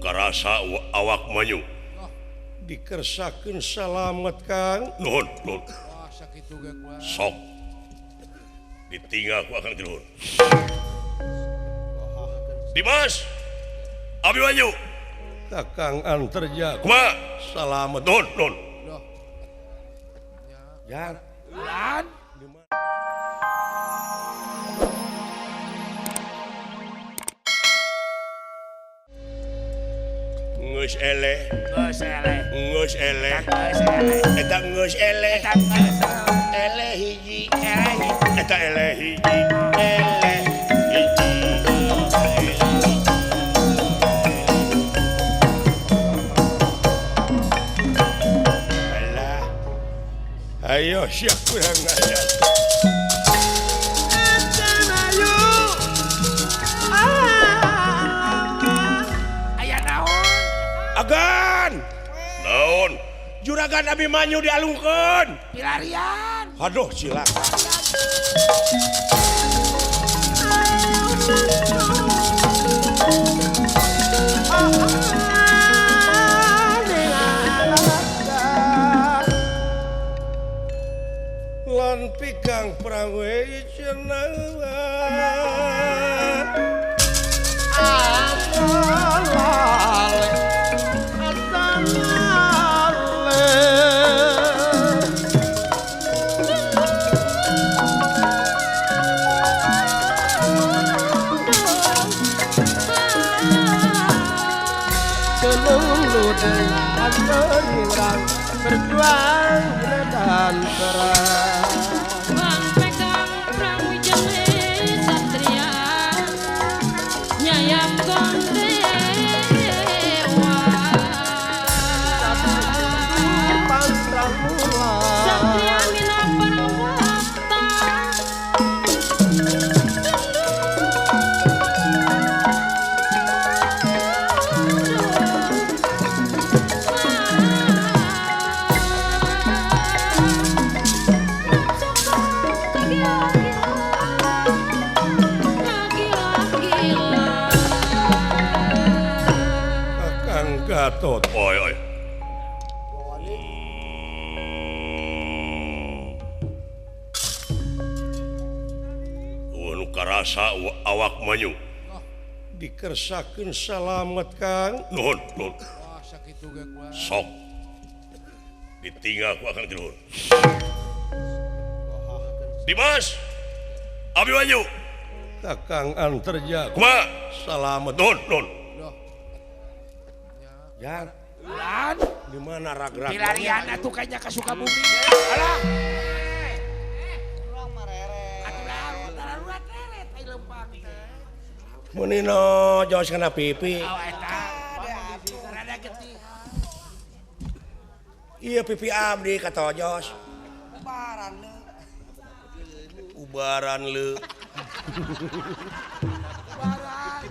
karasa awak manyu. Dikersakeun salamet Kang. Nuhun, nuhun. Sok. Ditinggal ku Akang Tiluhur. Dimas. Abimanyu. Kakang Antarja. Kumaha? Salamet. Nuhun, nuhun. Ya. Lan. Geus eleh, geus eleh, geus eleh, geus eleh, eta geus eleh, eta geus eleh hiji, eta eleh hiji, eleh hiji. Alah, ayo siap kurang ajar. Agan. Naon? Juragan Abimanyu dialungkeun. Pilarian. Aduh cilaka. Lan pikang perang we cenah. Berjuang dan perang. Bang pegang perang wijane satria nyayam gondewa. Satria mina parawata. Gatot. Oi oi. Nu karasa awak manyu. Dikersakeun salamet Kang. Nuhun, nuhun. Sok. Ditinggal ku Akang Tiluhur. Dimas. Abimanyu. Kakang Antarja. Kumaha? Salamet. Nuhun, nuhun. Ya. Lan. Di mana rag-rag? Pilarian atuh kayaknya ka Sukabumi. Alah. Urang mah rere. Atuh darurat reret ai leumpang teh. Munino jos kana pipi. Oh eta. Rada getih. Iya pipi abdi katojos. Ubaran leu. Ubaran leu. Ubaran.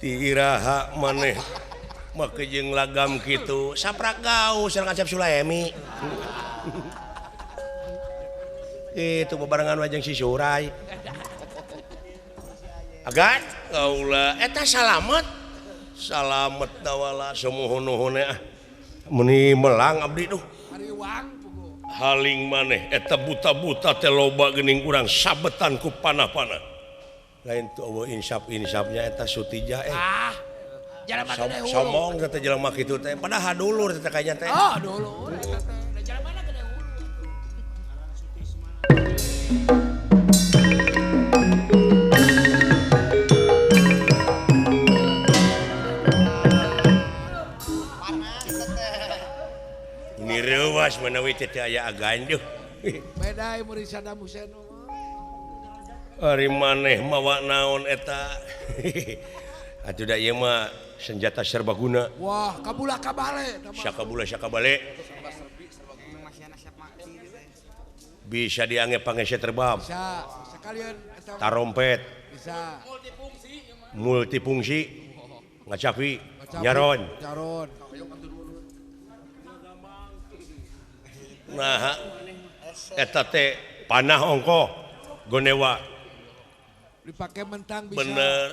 Tiraha maneh make jeung lagam kitu saprak gaus sareng Acep Sulaemi. Itu bebarengan wajeng si Surai. Agan kaula eta salamet. Salamet tawala sumuhun-nuhun ah. Meuni melang abdi duh. Haling maneh eta buta-buta teh loba geuning urang sabetan ku panah-panah. Lain tuh eueuh insap-insapnya eta Sutija Ah. Jelema gede hulu. Somong teh jelema kitu teh padahal dulur teh kayaknya teh. Oh, dulur eta teh. Da jelemana gede hulu. Ini reuwas menawi teh aya aganjuh. Beda murid Saddam Hussein. Ari maneh mawa naon eta. Atuh da ieu mah senjata serbaguna. Wah, kabula kabale. Sakabula sakabale. Bisa diange pangese terbang. Bisa, sekalian eta tarompet. Bisa. Multifungsi. Ngacapi, nyaron. Nyaron. Nah, eta teh panah ongkoh gonewa. Dipake mentang bisa. Bener.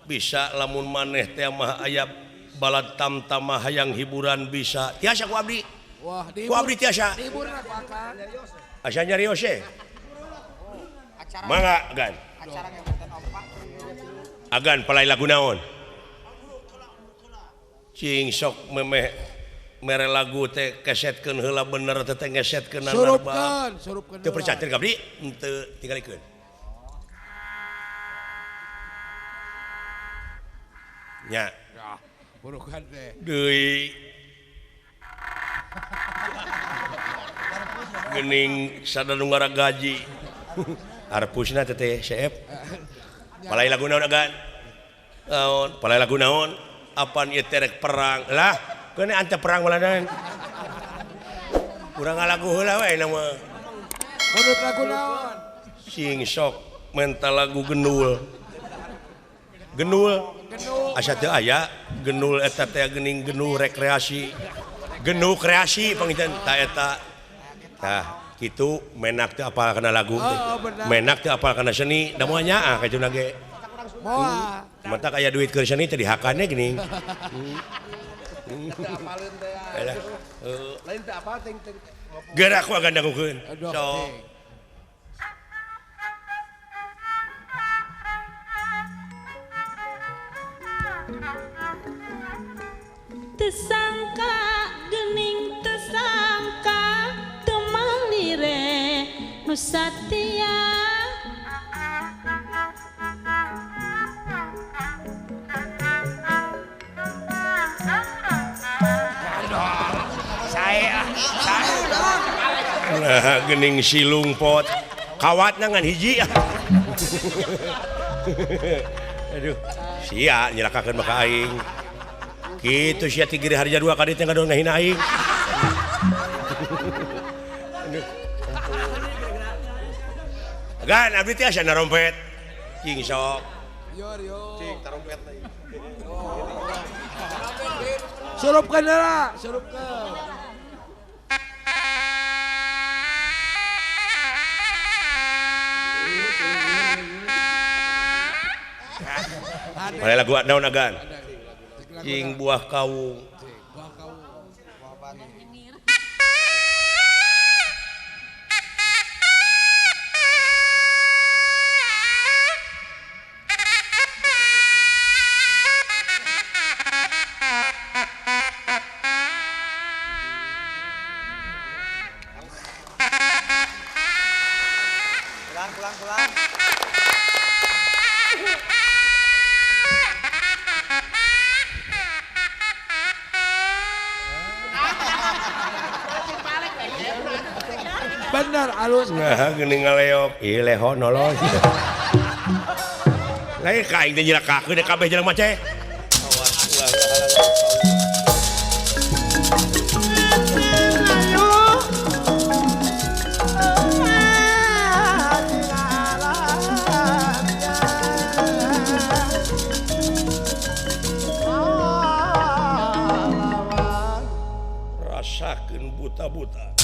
Bisa lamun maneh teh mah aya balad tamtama hayang hiburan bisa. Tiasa ku abdi. Wah, ku abdi tiasa. Dihibur ku akang. Asa nyarios ye. Mangga Agan. Agan palai lagu naon? Cing sok memeh mere lagu teh kesetkeun heula bener teh teh ngesetkeun surupkeun, surupkeun. Teu percayakeun ka abdi, henteu tingalikeun. Nya. Burukan teh. Deui. Geuning sada nu ngaragaji. Arpusna teh teh seep. Palai lagu naon Agan? Naon? Palai lagu naon? Apan ieu terek perang? Lah, keun ante perang malanan. Urang ngalagu heula we na mah. Menurut lagu naon? Sing sok menta lagu gendul. Gendul. Asa teu aya gendul eta teh geuning gendul rekreasi. Gendul kreasi panginten ta eta. Tah, kitu menak teu apal kana lagu teh. Menak teu apal kana seni, da moal nyaah ka cuna ge. Moal. Matak aya duit keur seni teh dihakane geuning. Teu apaleun teh. Lain teu apal teh. Geura ku agan dangukeun. Sok. Tersangka gening tersangka temalire nu satia saya nah gening silung pot kawatna ngan hiji. Aduh sia nyelakakeun maka aing. Kitu sia ti Giri Harja 2 ka dieu teh ngadon ngahina aing. Gan abdi teh asa narompet. Cing sok. Cing tarompet deui. Surupkeun heula, surupkeun. Palai lagu naon Agan? Cing buah kawung. Pulang, pulang, pulang. Bener alus. Nah, geuning ngaleok. Ih leho nolong. Lain ka aing teh nyilakakeun kabeh jelema ceh. Awas ulah halangan. Rasakeun buta-buta.